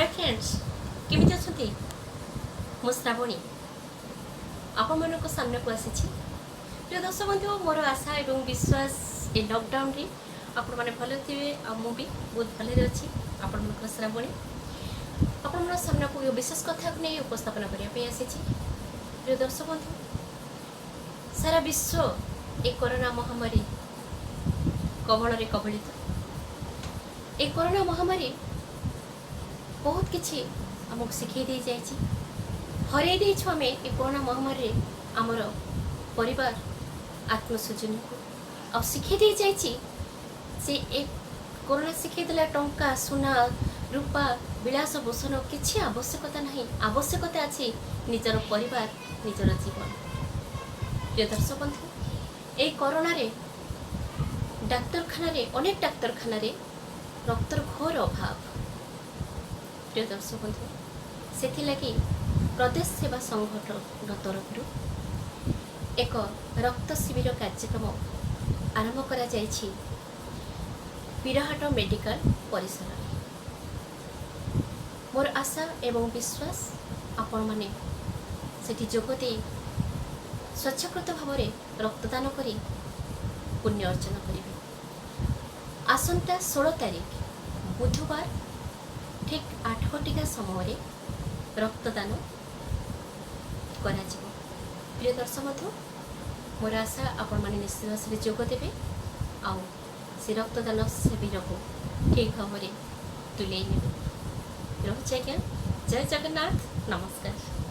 ହାଏ friends, କେମିତି ଅଛନ୍ତି? ମୁଁ ଶ୍ରାବଣୀ ଆପଣମାନଙ୍କ ସାମ୍ନାକୁ ଆସିଛି। ପ୍ରିୟ ଦର୍ଶକ ବନ୍ଧୁ, ମୋର ଆଶା ଏବଂ ବିଶ୍ୱାସ, ଏ ଲକଡାଉନରେ ଆପଣମାନେ ଭଲରେ ଥିବେ ଆଉ ମୁଁ ବି ବହୁତ ଭଲରେ ଅଛି। ଆପଣମାନଙ୍କର ଶ୍ରାବଣୀ ଆପଣମାନଙ୍କ ସାମ୍ନାକୁ ଏକ ବିଶେଷ କଥାକୁ ନେଇ ଉପସ୍ଥାପନା କରିବା ପାଇଁ ଆସିଛି। ପ୍ରିୟ ଦର୍ଶକ ବନ୍ଧୁ, ସାରା ବିଶ୍ୱ ଏ କରୋନା ମହାମାରୀ କବଳରେ କବଳିତ। ଏ କରୋନା ମହାମାରୀ ବହୁତ କିଛି ଆମକୁ ଶିଖେଇ ଦେଇ ଯାଇଛି। ହରେଇ ଦେଇଛୁ ଆମେ ଏ କରୋନା ମହାମାରୀରେ ଆମର ପରିବାର, ଆତ୍ମସ୍ୱଜନକୁ। ଆଉ ଶିଖେଇ ଦେଇ ଯାଇଛି ଯେ ଏ କରୋନା ଶିଖେଇ ଦେଲା, ଟଙ୍କା, ସୁନା, ରୂପା, ବିଳାସ ଭୂଷଣ କିଛି ଆବଶ୍ୟକତା ନାହିଁ। ଆବଶ୍ୟକତା ଅଛି ନିଜର ପରିବାର, ନିଜର ଜୀବନ। ପ୍ରିୟ ଦର୍ଶକ ବନ୍ଧୁ, ଏଇ କରୋନାରେ ଡାକ୍ତରଖାନାରେ, ଅନେକ ଡାକ୍ତରଖାନାରେ ରକ୍ତର ଘୋର ଅଭାବ। ପ୍ରିୟ ଦର୍ଶକ ବନ୍ଧୁ, ସେଥିଲାଗି ପ୍ରଦେଶ ସେବା ସଂଗଠନ ତରଫରୁ ଏକ ରକ୍ତ ଶିବିର କାର୍ଯ୍ୟକ୍ରମ ଆରମ୍ଭ କରାଯାଇଛି ପିରାହାଟ ମେଡ଼ିକାଲ ପରିସରରେ। ମୋର ଆଶା ଏବଂ ବିଶ୍ୱାସ, ଆପଣମାନେ ସେଠି ଯୋଗ ଦେଇ ସ୍ୱେଚ୍ଛାକୃତ ଭାବରେ ରକ୍ତଦାନ କରି ପୁଣ୍ୟ ଅର୍ଜନ କରିବେ। ଆସନ୍ତା 16 ତାରିଖ ବୁଧବାର ଠିକ୍ 8 ଘଟିକା ସମୟରେ ରକ୍ତଦାନ କରାଯିବ। ପ୍ରିୟ ଦର୍ଶକ ବନ୍ଧୁ, ମୋର ଆଶା, ଆପଣମାନେ ନିଶ୍ଚିତ ଭାବରେ ଯୋଗ ଦେବେ ଆଉ ସେ ରକ୍ତଦାନ ଶିବିରକୁ ଠିକ୍ ଭାବରେ ତୁଲେଇ ନେବେ। ରହୁଛି ଆଜ୍ଞା, ଜୟ ଜଗନ୍ନାଥ, ନମସ୍କାର।